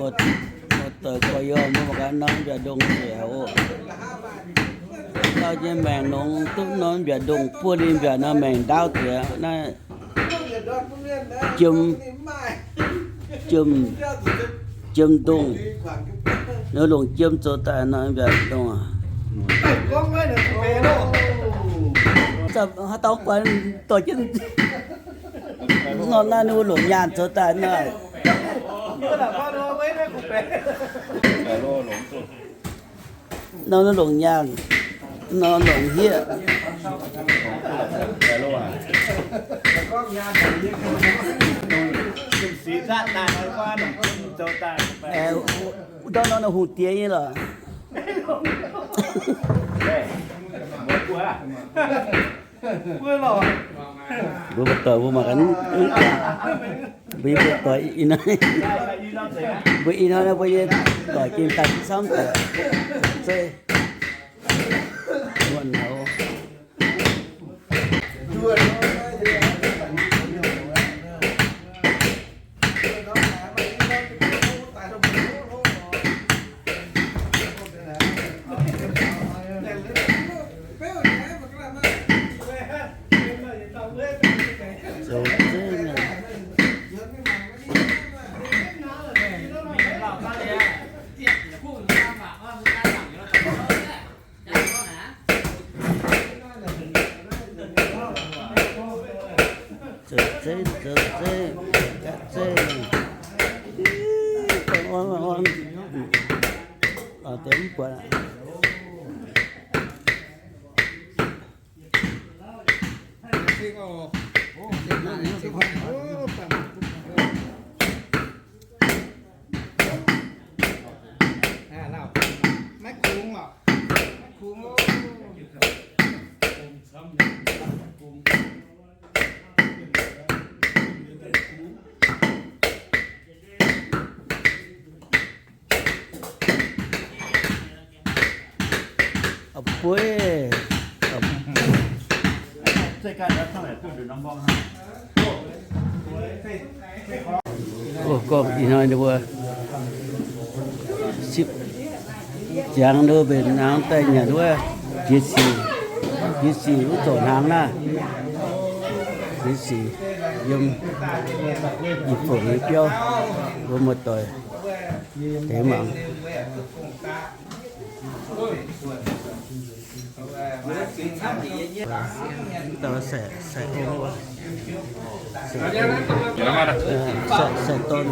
Muoz-doic gorx-youz mbuo mangc gaax norm mbiaauc ndongh nzengc oc. Dauh nyei maengc nongx duqv norm mbiaauc ndongh buo lin mbiaauc nor maengc ndaauv diex naaiv. Jiem, jiem, jiem ndongh. Nor longc jiem zoux daaih nor mbiaauc ndongh aac. Haaix dauh guanh dorh jienv nor naaiv ninh mbuo longc nyaanh zoux daaih nor. Nor longc nyaanh, nor longc hniev. Aeqv, wuov ndorm nor ninh hungh diex nyei lorqc. Mbuo muoz-doic mbuo mangc gaax, mbuo nyei muoz-doic ih hnoi, mbuo ih hnoi mbuo nyei doic gengh daaih camv doic, zeiv, muonh houx. Zoux zeiv naaic. Zoux zeiv, zoux zeiv, gaatv zeiv. Ih, gorngv orn orn, orn deix mv buatc aqv. Maiv kungx lorqc. Maiv kungx oc. A'bueiv. Ov, gorngv ih hnoi ninh mbuo sipv ziangx nor mbenc hnaangx daaih nyanc wuov jiex sic, jiex sic wuov zorc hnaangx naaiv. Jiex sic yiem Ih Fongc nyei biauv, mbuo muoz-doic deix mangc. Mv dauh sai, sai ong, sai, sai dorn,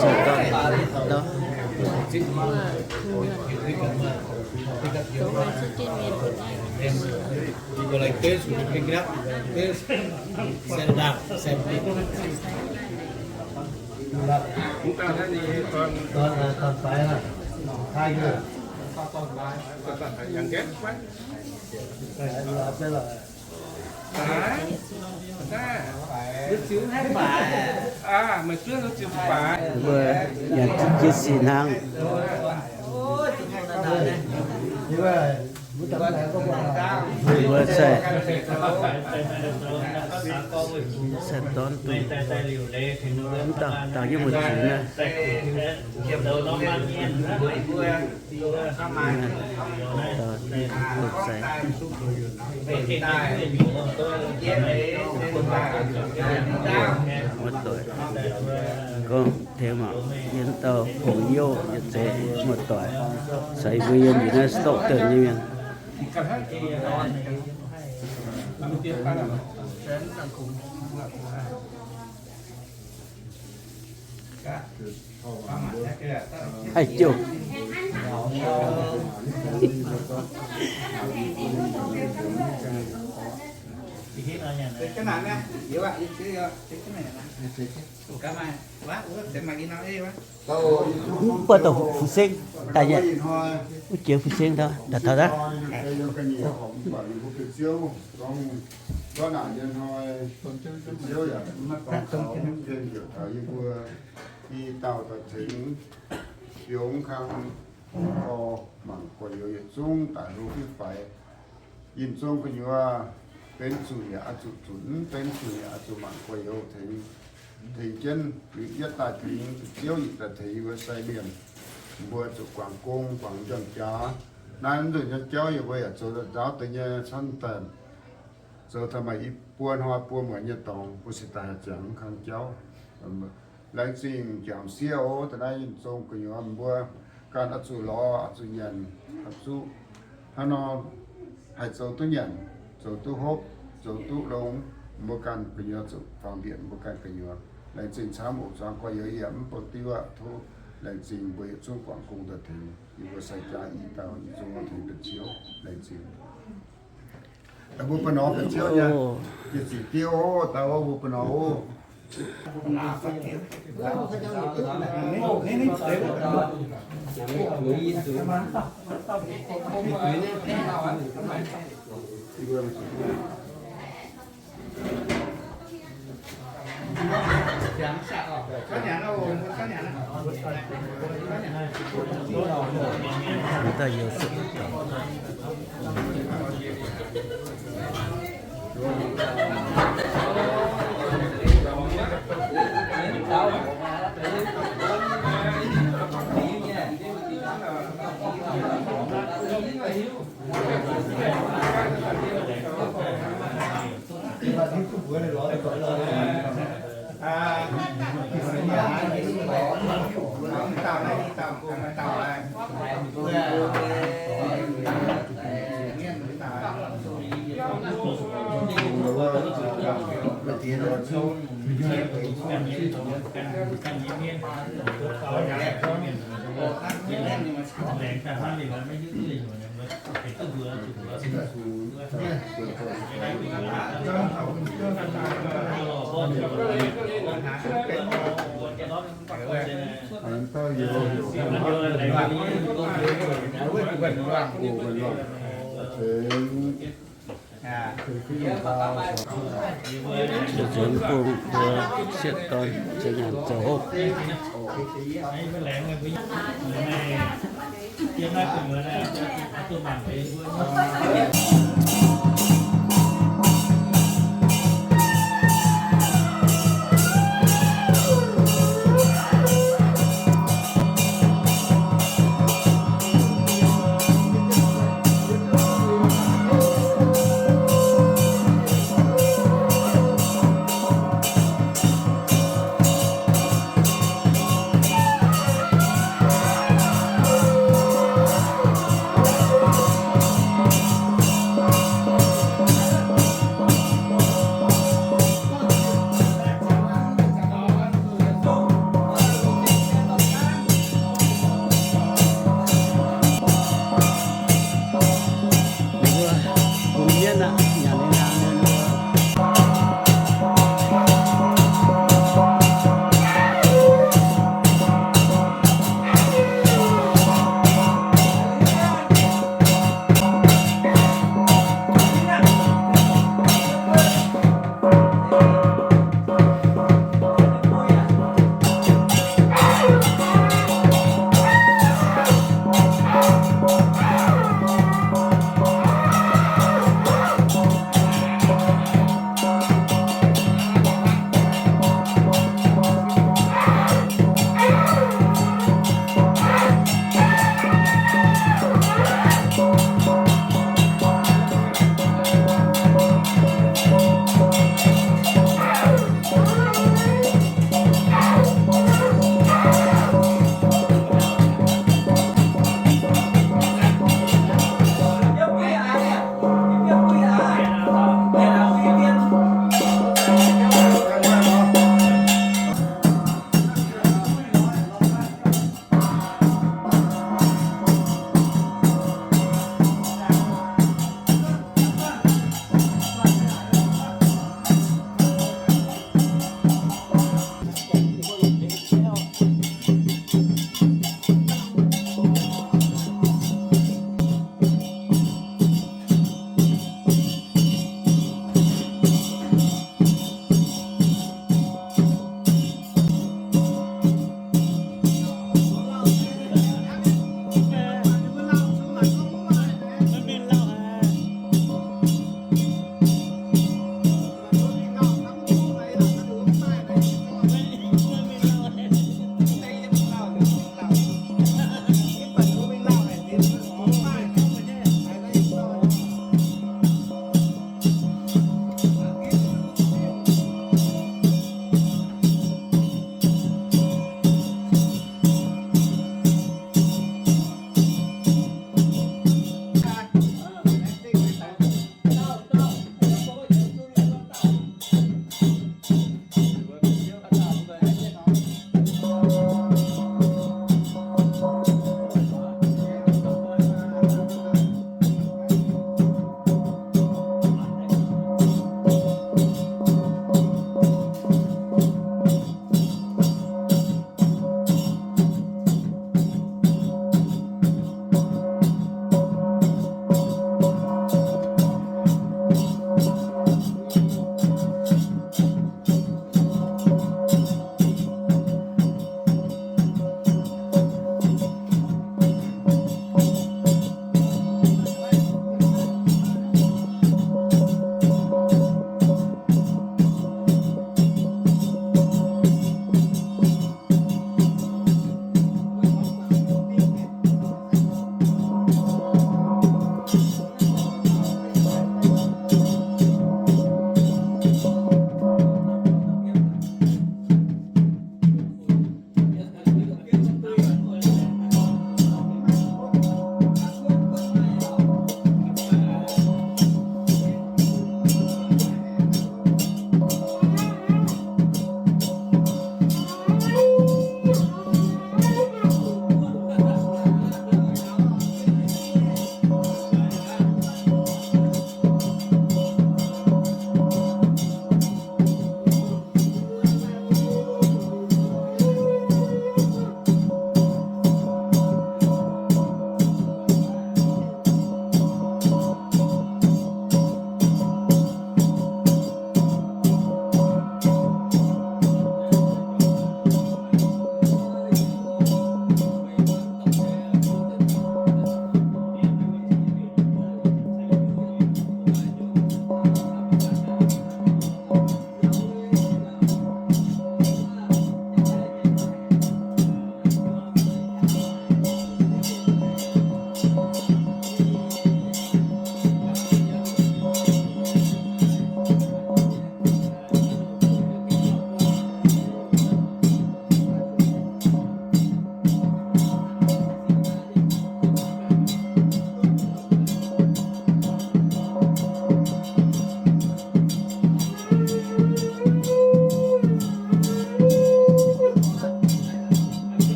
sai dorn, dauh. Mbuo nyanc jiex sic hnaangx. Mbuo sai, sai dorn duqv mv dauh dangx jienv muoz-zuiz naaiv. Muoz-doic gorngv tengx mangc yie dauh pongx youh yietc zeiz muoz-doic, sai mbuo yiem njiec naaiv Stockton nyei mienh. Haih jouh. Mv buatc dongh Fuqv Sengv daaih nyei. Mv jiex Fuqv Sengv taux, taux daaih. I dauh daaih tengx biux kang gorx mangc gorx-youz yietc zungv daic hlo fai. Yinh zong gu'nyuoz benx zuqc yaac oix zuqc zunc, mv benx zuqc yaac oix zuqc mangc gorx-youz tengx. Tengx jienv, liuz yietv daaih tengx Ziouv, yietc daaih tengx mbuo sai mienh. Mbuo zuqc guangc gong, guangc njormh jaax. Naaiv nzunc nyei jauv yie mbuo yaac zoux daaih nzaaux deix nyei camv daaih, zoux taux maaih i buo hnoi buo muonz nyei dorngx, mbuo se daaih haih ziangx kang jauv. Laengz zingh jangc sieqv oc, da'naaiv yinh zong gu'nyuoz mbuo ganh oix zuqc lorz, oix zuqc nyanc, oix zuqc hnangv nor haih zoux duqv nyanc, zoux duqv hopv, zoux duqv longx. Mbuo ganh gu'nyuoz zuqc fangx mbienc mbuo ganh gu'nyuoz. Laengz zingh camv oc. Zuangx gorx-youz yaac mv bun diuv aqv. Tov laengz zingh mbuo yietc zungv guangc gong daaih tengx yie mbuo sai jaax i dauh, yie zungv tengx deix Ziouv. Laengz zingh. Mbuo ba'nor deix Ziouv nyei, yietc zuqc diuv oc, dauh mbuo ba'nor oc. Zuonx bung mbuo sieqv dorn za'nyanc zoux hopv.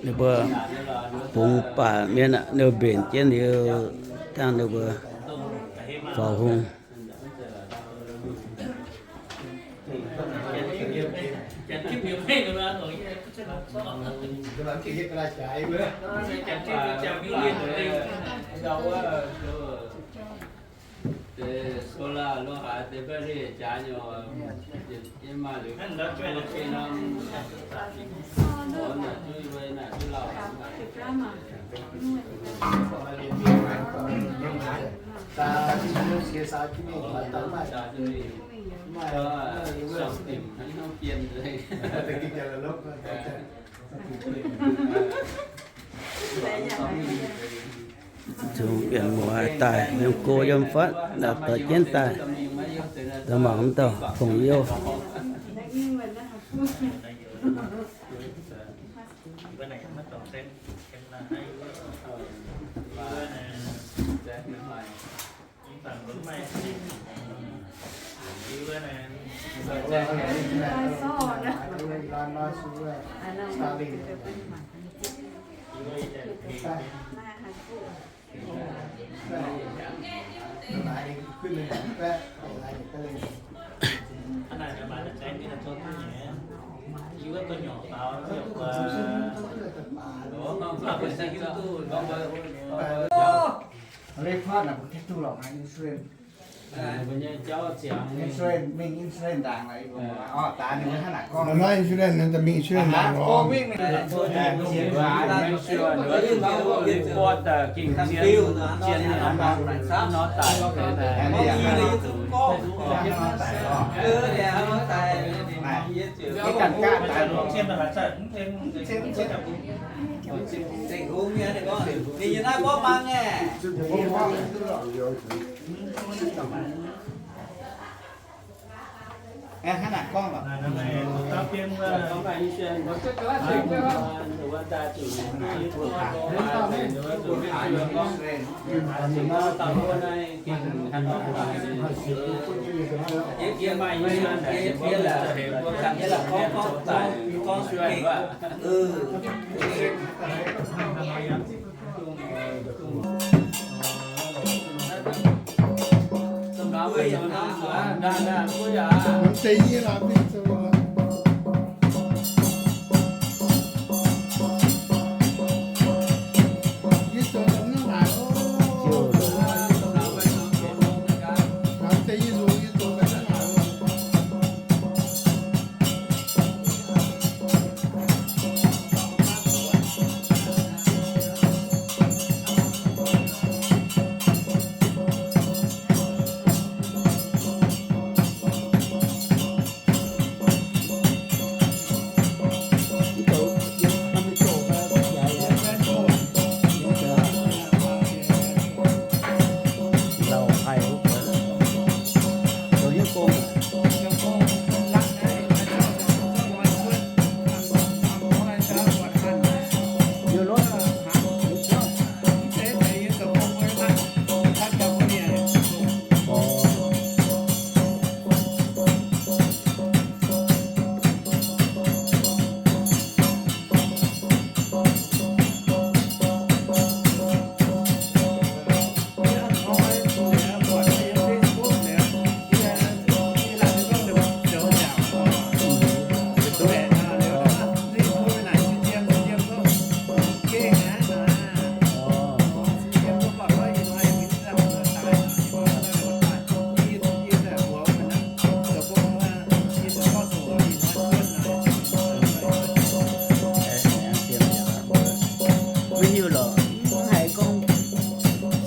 Ninh mbuo bungx baac mienh aqv, ninh mbuo mbenc jienv liuz, dangh ninh mbuo faaux hung. Zungv mienh muoz daaih yiem go yiem fatv, doix jienv daaih, doix mangc mv dauh fongc youh. Record naaic mbuo insurance, mingh insurance ndaangc lorqc. Orqc, daaih ninh mbuo hnangv naaic gorngv. Mbuo naaiv insurance naaiv daaih mingh insurance ndaangc lorqc. Hnangv naaic gorngv lorqc. Maiv hiuv lorqc, mv haiz gorngv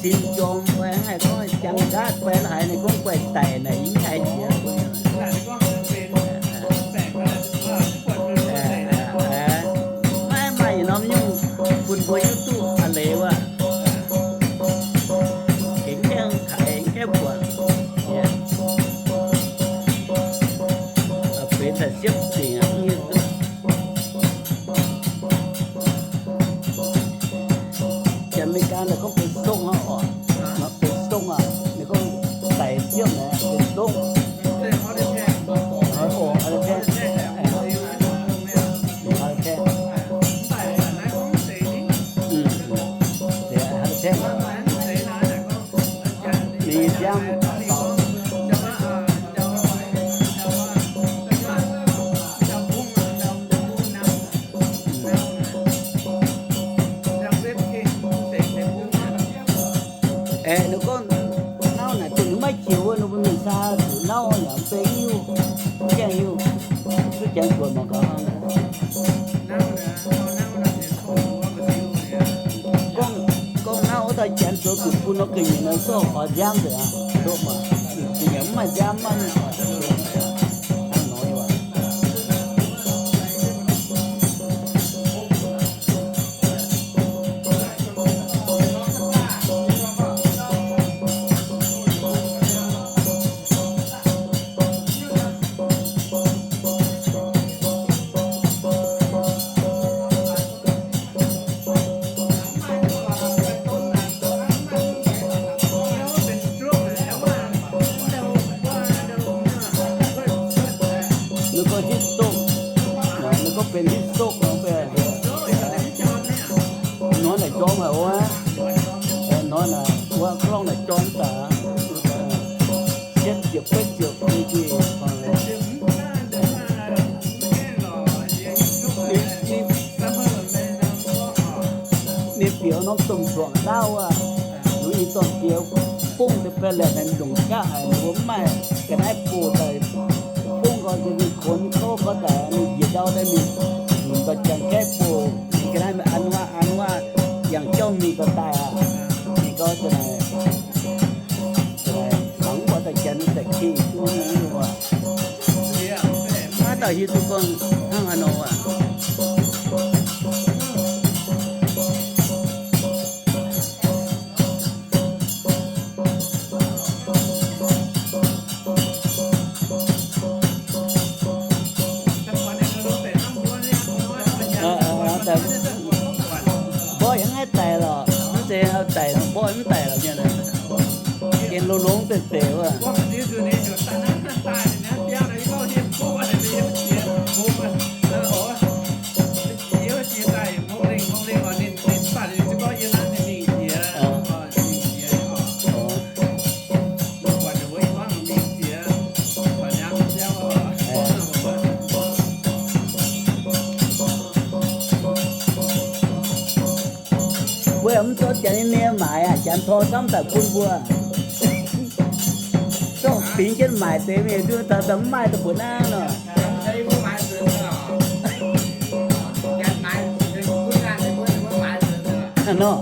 sin jorm fai haiz gorngv jangx nqaatv fai haiz ninh gorngv guaih daic naaic, mv haiz jiex. Maiv maaih yietc norm nyungc bun mbuo hiuv duqv a'leiz wuov. Gengh mv gaengh haiz, mv gaengh buatc. Benx daaih siepv dingc aqv, mv hiuv duqv. Janx-Meigaa naaic gorngv benx songv aqv oc. Benx songv aqv. Ninh gorngv daic siepv naaic benx songv. Oc, heart attack. Janx zuoqc mangc gaax. Gorngv, gorngv naaiv wuov dauh janx zuoqc zuqc bun nor ga'nyiec nor zorqv faaux nziaamv nzengc aqv. Ndoqv maah, ga'nyiec mv maaih nziaamv maiv hnangv nor. Ninh gorngv hitv stroke, ninh gorngv benx hitv stroke nor, hnoi naaic jorm haic wuov, hnoi naaic wuov, gorngv naaic jorm daaih, cietv ziepc betv ziepc deix. Ninh bieqc norm domh nzuonx ndaauv wuov, ninh dorh jiex bungv deix baeqc laeqc naaic ndongc jaav haic, ninh mbuo mv maaih ga'naaiv boh daaih bungv nqoi, ninh konx kouv gau daaih, ninh njiec ndau daaih, ninh nyunc gau janx gaeqv boh, ninh ga'naaiv an wuov an wuov, yangh jauv mingh gau daaih aqv. Ninh gau daaih, mangc mv buatc daaih janx daaih king duqv nyei wuov. Naaiv dauh hiuv duqv gorngv hnangv haaix nor aqv. Mborqv yaac mv haih daic lorqc, mv zeiz daic, mborqv mv daic lorqc nyei. Gengh longx-longx deix deix wuov. Mbuo yaac mv zorqv janx nyei nie maaiz aqv, janx tor camv daaih bun mbuo. Zorqv bingx jienv maaiz deix mingh, duqv taux daaih mv maaih daaih mbuoqc naaiv nor. Hnangv nor.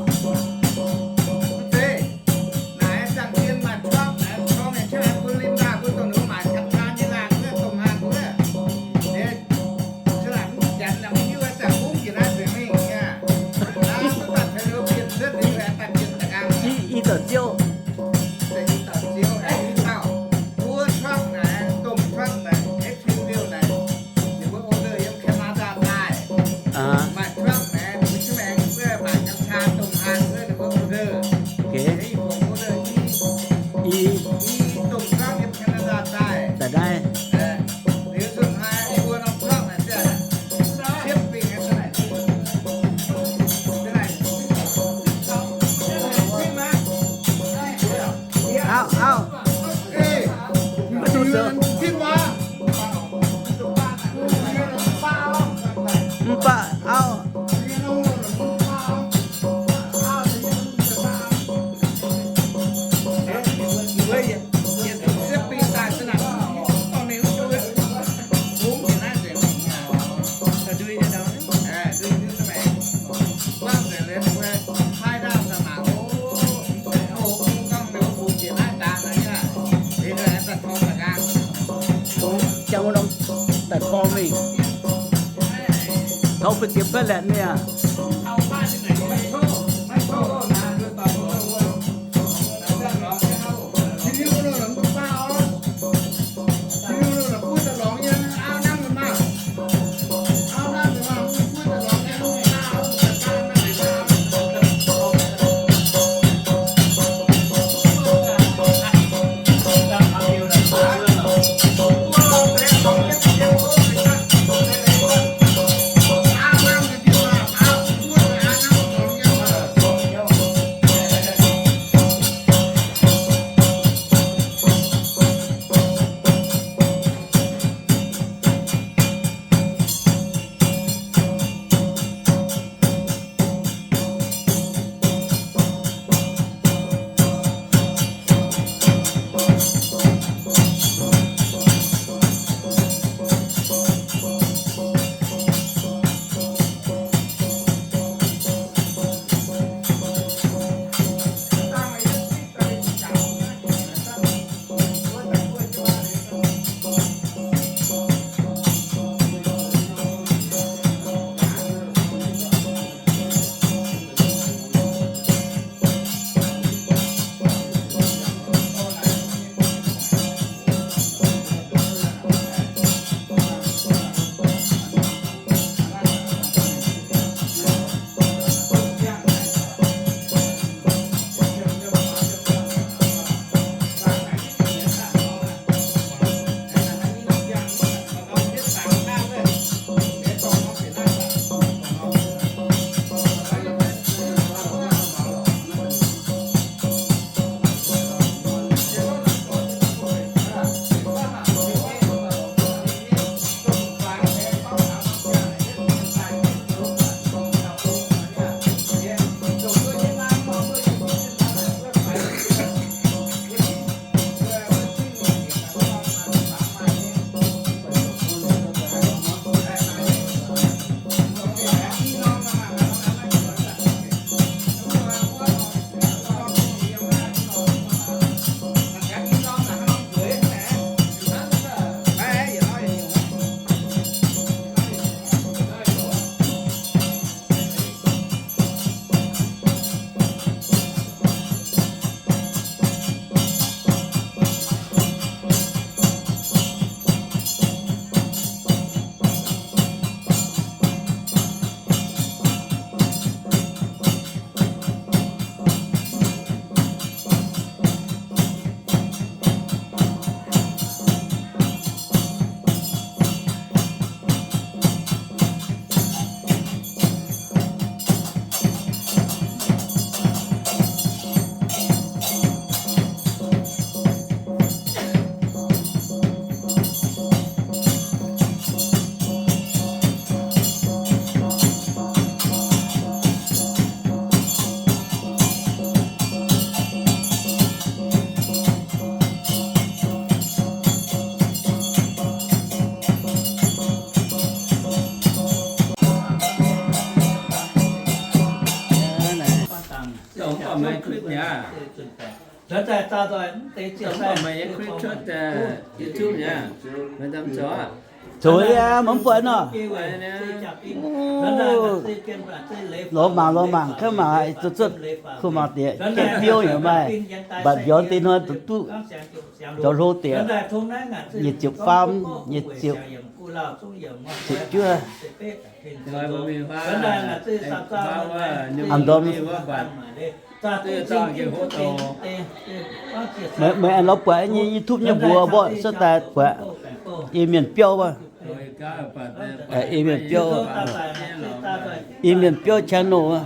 I, i dauh Ziouv. Aa. Okay. I, da'naaiv. Auv, auv. Mv baac duqv zoux. Mv baac auv. Jangx wuov norm daaih torngv mingh. Taux bun ziex baeqv laatc mingh aqv. YouTube mi'aqv. Zoux liuz mv buatc nor. Lorz mangc lorz mangc, kangv mangc zuqc zuotv kuh mangc diex, biouv yaac maaih, mv baac mbiauz deix hnoi duqv duqv nzoux hlo diex. Nyic ziepc faam, nyic ziepc, ziepc juov. A'ndorm meih aengx lorz buatc nyei YouTube nyei mbuox mborqv cuotv daaih buatc Iu-Mienh biauv wuov. Iu-Mienh biauv, Iu-Mienh biauv channel wuov.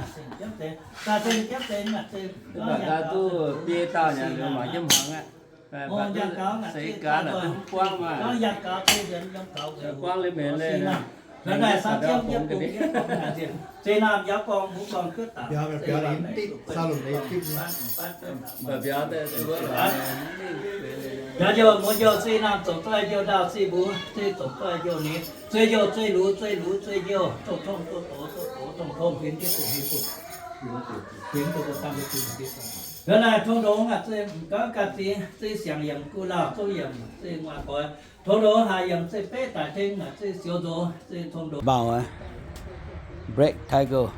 Njaaux njoux muoz njoux, se naamh zoqc doix njoux ndaauv, se mbuo se zoqc doix njoux ninh, zueih njoux zueih lux, zueih lux zueih njoux, tong-tong zuqc doz, zuqc doz tong-tong, huin jienv bun huin bun. Huin bun dang, huin bun dang. Liuz naaic tong ndongx aac, zueih m'gaav ganh zingx, zueih siangx yiem guv lauh, zungv yiem zueih nguaaic goix, tong ndongx haaix yiem zueih beqv daaih tengx, zueih sioux nzox, zueih tong ndongx. Mbaauh aqv. Black Tiger.